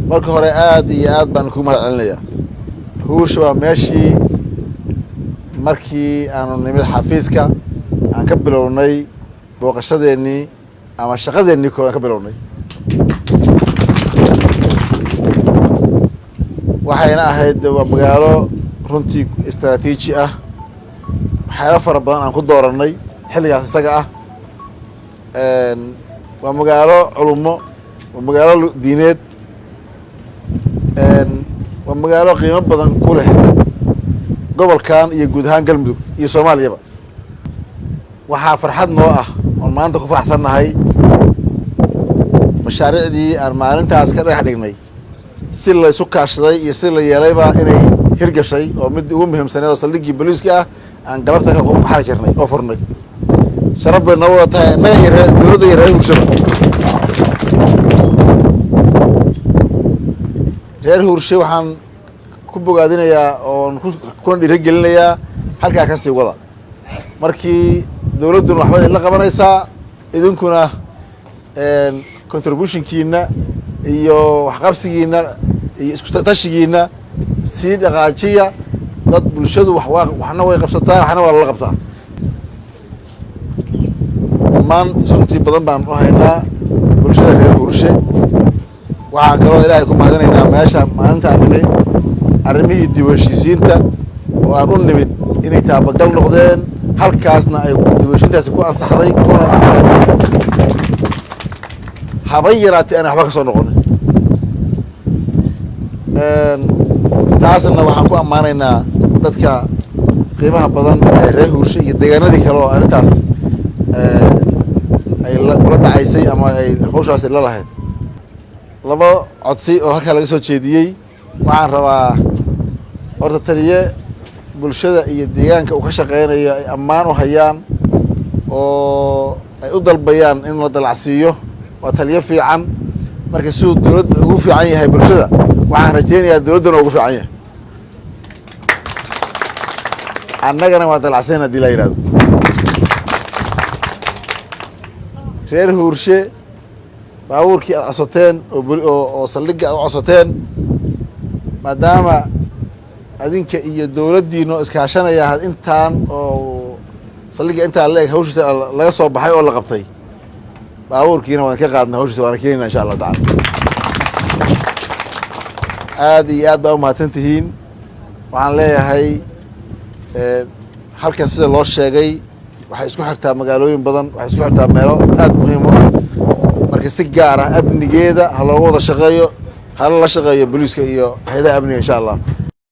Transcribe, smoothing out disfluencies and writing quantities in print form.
Marka hore aad iyo aad baan ku mahad celinayaa. Huurshe waa meeshii markii aanu nimid xafiiska aan ka bilownay booqashadeennii ama shaqadeennii koowaad aan ka bilownay. Waxayna ahayd waa magaalo runtii istraatiiji ah, waxyaaba fara badan aan ku doorannay xilligaas isaga ah. Waa magaalo culumo, waa magaalo diineed, waa magaalo qiimo badan ku leh gobolkan iyo guud ahaan Galmudug iyo Soomaaliyaba. Waxaa farxad noo ah oon maanta ku faraxsannahay mashaariicdii aan maalintaas ka dhagax dhignay si laysu kaashaday iyo si la yeelayba inay hirgashay, oo mid ugu muhiimsaneed oo saldhiggii booliiska ah aan galabta ka xari jirnay oo furnay. Sharaf bay noo wada tahay innaga iyo ree dowladda iyo reer Huurshaba. Reer Huurshe waxaan ku bogaadinayaa oon kuna dhiirigelinayaa halkaa ka sii wada. Markii dowladduna waxba idinla qabanaysaa, idinkuna contributionkiina iyo waxqabsigiina iyo isku tashigiina sii dhaqaajiya. Dad bulshadu wax waa waxna way qabsataa, waxna waa lala qabtaa. Dhammaan runtii badan baan u haynaa bulshada reer Huurshe. Waxaan kaloo Ilaahay ku mahadinaynaa meesha maalintaan nimid arrimihii dib u heshiisiinta oo aan u nimid inay taabagal noqdeen, halkaasna ay dib u heshiintaasi ku ansaxday, kuna habay yaraatay aan waxba ka soo noqonin. Taasna waxaan ku ammaanaynaa dadka qiimaha badan ee reer Huurshe iyo deegaanadii kale oo arrintaas ay kula dhacaysay ama ay hawshaasi la lahayd. Laba codsi oo halkaa laga soo jeediyey waxaan rabaa horta taliye bulshada iyo deegaanka uu ka shaqeynayo ay ammaan u hayaan oo ay u dalbayaan in la dalacsiiyo waa taliyo fiican. Marka siduu dowladda ugu fiican yahay bulshada, waxaan rajeynayaa dowladduna ugu fiican yahay, annagana waa dalacsiin haddii la yidhahdo. Reer Huurshe, baabuurkii aad codsateen oo saldhigga aad u codsateen, maadaama adinka iyo dowladdiina oo iskaashanaya intaan oo saldhigga intaan la eg hawshiisa laga soo baxay oo la qabtay, baabuurkiina waan ka qaadnay hawshiisa, waana keenayna insha Allahu tacala. Aad iyo aad baa umahadsan tihiin. Waxaan leeyahay halkan sida loo sheegay waxay isku xirtaa magaalooyin badan, waxay isku xirtaa meelo aad muhiim u ah. Marka si gaar ah amnigeeda ha looga wada shaqeeyo, hala la shaqeeyo booliiska iyo hay-adaha amniga insha Allah.